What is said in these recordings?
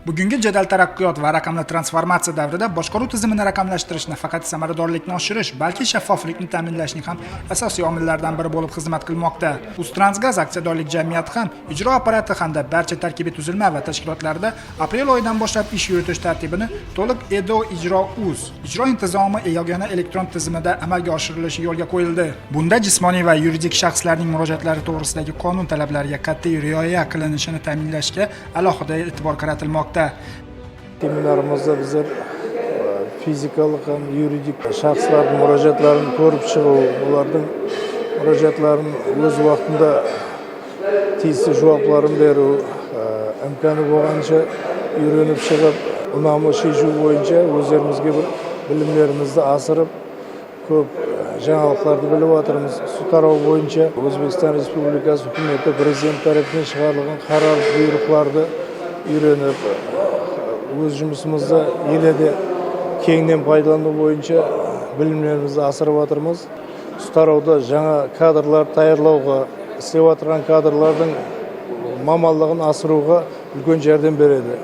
Bugungi jadal taraqqiyot va raqamli transformatsiya davrida boshqaruv tizimini raqamlashtirish nafaqat samaradorlikni oshirish, balki shaffoflikni ta'minlashning ham asosiy omillaridan biri bo'lib xizmat qilmoqda. Uztransgaz aksiyadorlik jamiyati ham ijro apparati hamda barcha tarkibiy tuzilma va tashkilotlarida aprel oyidan boshlab ish yuritish tartibini to'liq EDO ijro uz ijro intizomi yagona elektron tizimida amalga oshirilishi yo'lga qo'yildi. Bunda jismoniy va yuridik shaxslarning murojaatlari to'g'risidagi qonun talablariga qat'iy rioya qilinishini ta'minlashga alohida e'tibor qaratilmoqda. Seminarimizda bizlar fizikalıq ham yuridik shaxslarning murojaatlarini ko'rib chiqib, ularning murojaatlarini o'z vaqtida tegishli javoblarini beruv, imkoni bo'lgancha үйреніп шығып, unamlı шешу бойынша өздерімізге бір білімдерімізді асырып, көп жаңалықтарды біліп жатырмыз. Су тарау бойынша Өзбекстан Республикасы үкіметі президент тарапынан шығарылған қарар бұйрықларды үйреніп, өз жұмысымызды еле де кеңінен пайдалану бойынша білімдерімізді асырып жатырмыз. Су тарауда жаңа кадрлар даярлауға, істеп жатырған кадрлардың мамандығын асыруға үлкен жәрдем береді.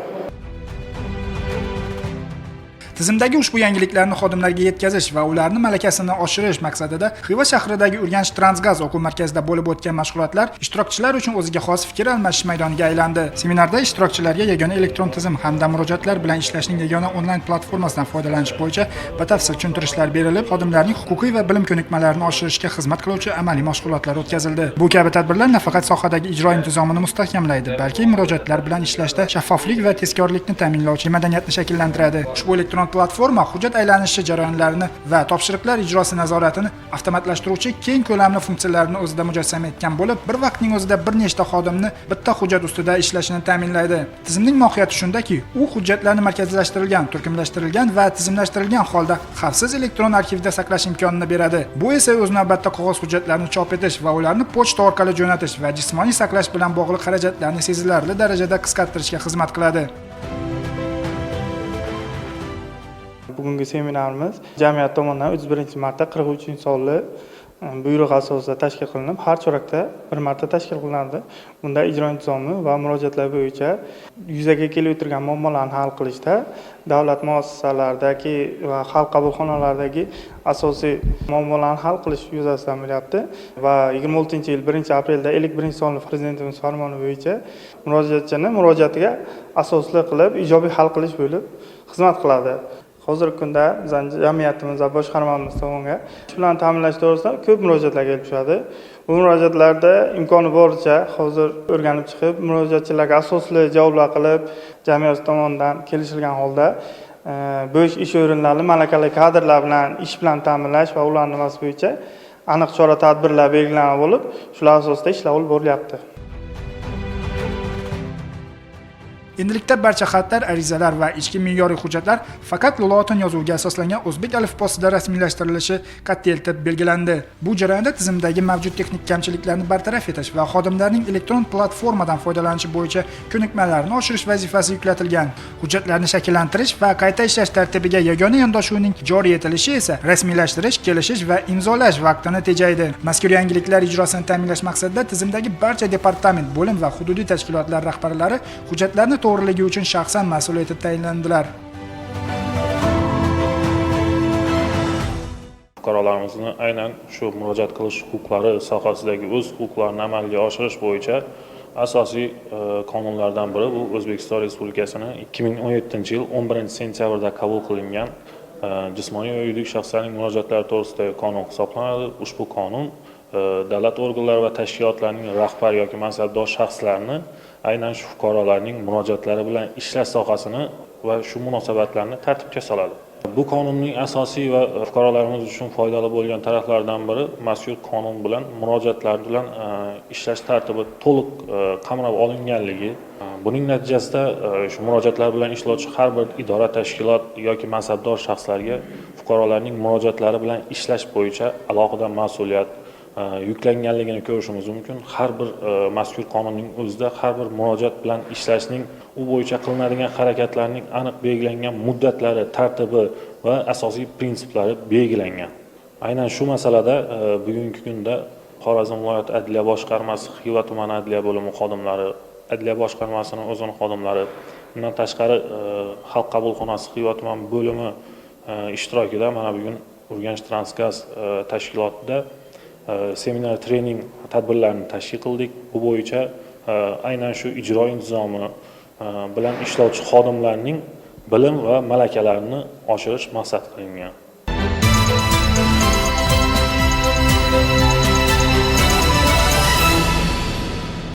Tizimdagi ushbu yangiliklarni xodimlarga yetkazish va ularni malakasini oshirish maqsadida Xiva shahridagi Urganch Transgaz o'quv markazida bo'lib o'tgan mashg'ulotlar ishtirokchilar uchun o'ziga xos fikr almashish maydoniga aylandi. Seminarda ishtirokchilarga yagona elektron tizim hamda murojaatlar bilan ishlashning yagona onlayn platformasidan foydalanish bo'yicha batafsil tushuntirishlar berilib, xodimlarning huquqiy va bilim ko'nikmalarini oshirishga xizmat qiluvchi amaliy mashg'ulotlar o'tkazildi. Bu kabi tadbirlar nafaqat sohadagi ijro intizomini mustahkamlaydi, balki murojaatlar bilan ishlashda shaffoflik va tezkorlikni ta'minlovchi madaniyatni shakllantiradi. Ushbu elektron platforma hujjat aylanishi jarayonlarini va topshiriqlar ijrosi nazoratini avtomatlashtiruvchi keng ko'lamli funksiyalarni o'zida mujassam etgan bo'lib, bir vaqtning o'zida bir nechta xodimni bitta hujjat ustida ishlashini ta'minlaydi. Tizimning mohiyati shundaki, u hujjatlarni markazlashtirilgan, turkumlashtirilgan va tizimlashtirilgan holda xavfsiz elektron arxivda saqlash imkonini beradi. Bu esa o'z navbatida qog'oz hujjatlarni chop etish va ularni pochta orqali jo'natish va jismoniy saqlash bilan bog'liq xarajatlarni sezilarli darajada qisqartirishga xizmat qiladi. Bugungi seminarimiz jamiyat tomonidan 31 marta 43-sonli buyruq asosida tashkil qilinib, har chorakda bir marta tashkil qilinadi. Bunda ijro intizomi va murojaatlar bo'yicha yuzaga kelib o'tirgan muammolarni hal qilishda davlat muassasalaridagi va xalq qabulxonalaridagi asosiy muammolarni hal qilish yuzasidan bo'lyapti va 26-yil 1 aprelda 51-sonli prezidentimiz farmoni bo'yicha murojaatchini murojaatiga asosli qilib ijobiy hal qilish bo'lib xizmat qiladi. Hozirgi kunda bizani jamiyatimiz va boshqarmamiz tomoniga ish bilan ta'minlash to'g'risida ko'p murojaatlar kelib tushadi. Bu murojaatlarda imkoni boricha hozir o'rganib chiqib, murojaatchilarga asosli javoblar qilib, jamiyat tomonidan kelishilgan holda bo'sh ish o'rinlarini malakali kadrlar bilan ish bilan ta'minlash va ularni nimasi bo'yicha aniq chora tadbirlar belgilangan bo'lib, shular asosida ishlar olib borilyapti. Endilikda barcha xatlar, arizalar va ichki me'yoriy hujjatlar faqat lotin yozuviga asoslangan o'zbek alifbosida rasmiylashtirilishi qat'iy etib belgilandi. Bu jarayonda tizimdagi mavjud texnik kamchiliklarni bartaraf etish va xodimlarning elektron platformadan foydalanishi bo'yicha ko'nikmalarini oshirish vazifasi yuklatilgan. Hujjatlarni shakllantirish va qayta ishlash tartibiga yagona yondashuvning joriy etilishi esa rasmiylashtirish, kelishish va imzolash vaqtini tejaydi. Mazkur yangiliklar ijrosini ta'minlash maqsadida tizimdagi barcha departament, bo'lim va hududiy tashkilotlar rahbarlari hujjatlarni to'g'riligi uchun shaxsan mas'ul etib tayinlandilar. Fuqarolarimizni aynan shu murojaat qilish huquqlari sohasidagi o'z huquqlarini amalga oshirish bo'yicha asosiy qonunlardan biri bu O'zbekiston Respublikasining 2017-yil 11-sentyabrda qabul qilingan jismoniy va yuridik shaxslarning murojaatlari to'g'risidagi qonun hisoblanadi. Ushbu qonun davlat organlari va tashkilotlarining rahbar yoki mansabdor shaxslarini aynan shu fuqarolarning murojaatlari bilan ishlash sohasini va shu munosabatlarni tartibga soladi. Bu qonunning asosiy va fuqarolarimiz uchun foydali bo'lgan taraflaridan biri mazkur qonun bilan murojaatlar bilan ishlash tartibi to'liq qamrab olinganligi. Buning natijasida shu murojaatlar bilan ishlovchi har bir idora, tashkilot yoki mansabdor shaxslarga fuqarolarning murojaatlari bilan ishlash bo'yicha alohida mas'uliyat yuklanganligini ko'rishimiz mumkin. Har bir mazkur qonunning o'zida har bir murojaat bilan ishlashning, u bo'yicha qilinadigan harakatlarning aniq belgilangan muddatlari, tartibi va asosiy prinsiplari belgilangan. Aynan shu masalada bugungi kunda Xorazm viloyati adliya boshqarmasi Xiva tumani adliya bo'limi xodimlari, adliya boshqarmasini o'zini xodimlari Bundan tashqari Xalq qabulxonasi Xiva tuman bo'limi ishtirokida mana bugun Urganch Transgaz tashkilotida seminar trening tadbirlarini tashkil qildik. Bu bo'yicha aynan shu ijro intizomi bilan ishlovchi xodimlarning bilim va malakalarini oshirish maqsad qilingan.